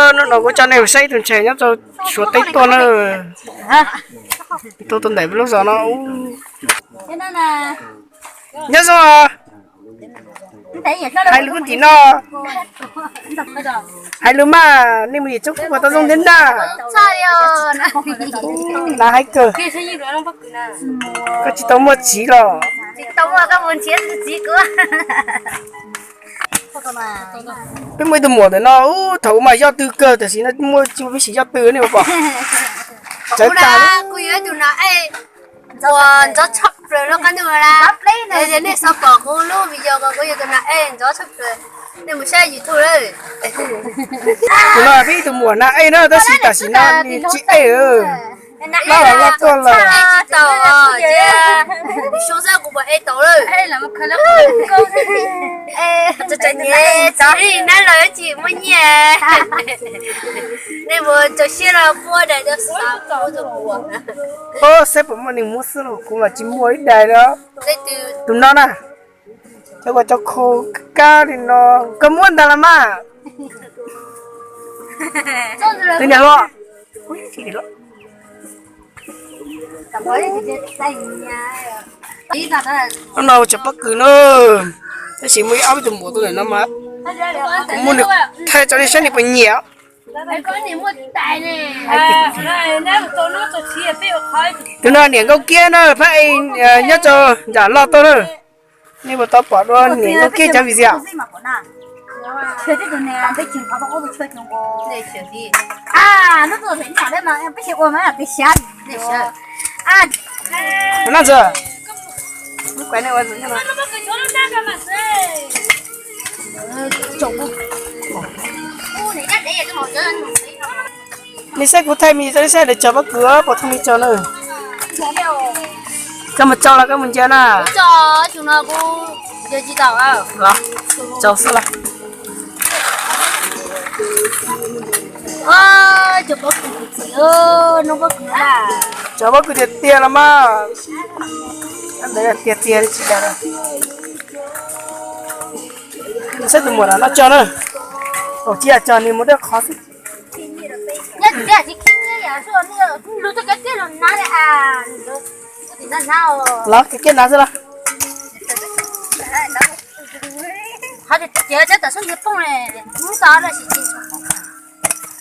Hnub no kuv coj nej mus saib ib tug ntses nyob rau Suav teb tuaj na. Tuaj tau ntawm lub zos no. Nyob zoo, hais lus tim no. Hais lus mas, nej mus yim tsob kuj puas tau zoo thiab ntag? Nav haib kawg. Koj tsis tau muaj txiv los? Peb muaj ib tug muam ntawm no, thaum ub mas yoj tw kawg, tam sim no muaj tsis muaj peb sim yoj tw ne pom. Txawv tas. Kuv yog ib tug nav ej uas ntxov tshaj plaws lub qab ntuj no na. Nej xav pom kuv lub video ko, kuv yog tus nav ej ntxov tshaj plaws. Nej mus saib YouTube lawm. Tus no peb ib tug muam nav ej na, tab sis tam sim no nws tsis ej lawm. Loj los loj tuaj lawm. Xyoo xwb kuv puas ej tau lawm. Txav li nab los tsis muaj nyiaj. Nej mus rau siab los muab daim rau xav. Saib puas muaj neeg muab xwb los kuv mas tsis muaj ib daim li. Tus no na, cov uas cov khau kab li no, koj muab ntag los mas. Tus niam hluas, no tsav pob kws na, tab sis muaj ib ob peb tus muam tuaj ntawm no mas, kuv muab nws thaij tso nej saib nws puas nyiam. Tus no niam nkauj kiab na, phab ej nyob rau nram loj tuaj na. Nej puas tau pom dua niam nkauj kiab cov video? Ntxawg, nej saib kuv thaij me rau nej saib daim tsav pob kws puas thooj li tsaug na. Koj mus tsaug los koj mus ntsia na. Tsaug xwb los. Tsav pob kws tiag tiag los mas. Ntawd tiag tiag li tsis dag. Saib tus muam no tso na. Tsis yog tso, nws mus dab qhov xwb. Los kev kiag nav xwb los.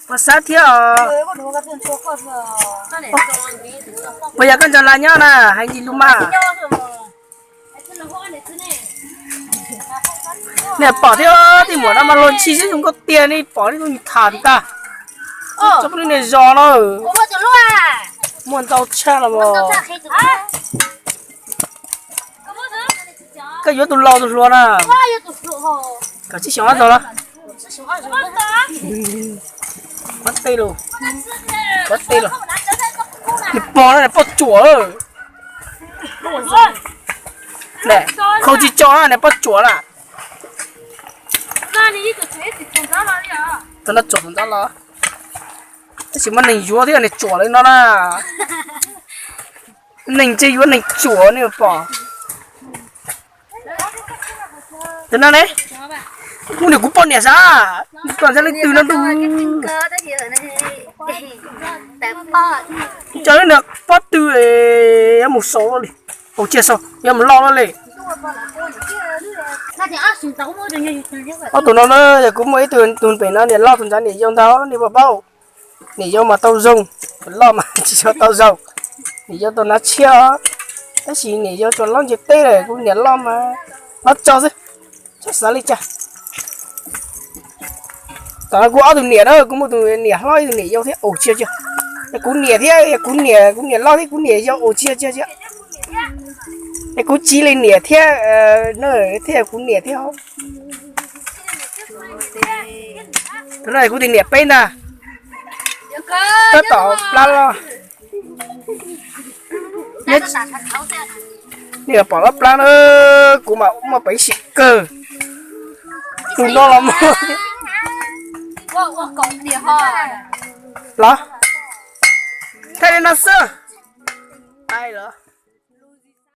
Puas xav thiab os? Puas yog koj nco lawv nyob na, hais ntsis lus mas. Nej pom thiab, tej muam no mas luag ntshis xwb, zoo nkauj tiag, nej pom nej tuaj tham tag. Tsob peb lub niag zos no muaj ntau tshaj los as. Koj yuav tus laus tus hluas na? Kaum tsib xyoos ob txog los? Pov tej los, pov tej los. Nws pog na, nws poj tsuam. Khau tsis tso na, nws poj tsuam na. Tus no tsuam tus ntawd los. Tab sis muaj neeg yuav thiab, nws tsuam lawm no na. Neeg tseem yuav neeg tsuam, nej pom. Tus no ne, kuv niam kuv poj niam sav, poj niam sav leej twg no ntuj. Cov niag pob tw, yuav mus sau li, au tsiaj sau yuav mus loj li. Ob tug no na, yog kuv muaj ib tug, tus pem no niam loj tus ntawd niam yau ntag, nej puas paub? Niam yau mas tau zoo, loj mas tsis tshua tau zoo. Niam yau tau hnav tshiab, tab sis niam yau tsuas loj nce teb lawm, kuv niam loj mas hlob tso xwb, tsis xav li cas. Tam no kuv ob tug niam na, kuv muaj tus niam hlob ib tug niam yau thiab, au tsiaj tsiaj. Kuv niam thiab kuv niam, kuv niam loj thiab kuv niam yau, au tsiaj tsiaj tsiaj. Es kuv txiv li niam thiab, thiab kuv niam thiab. Tus no kuv tus niam peb ntag. Tab tom plab los. Nej pom lub plab na, kuv mas muaj peev xwm kawg. Tus no los muaj. Los, thaij li no xwb. Ai los.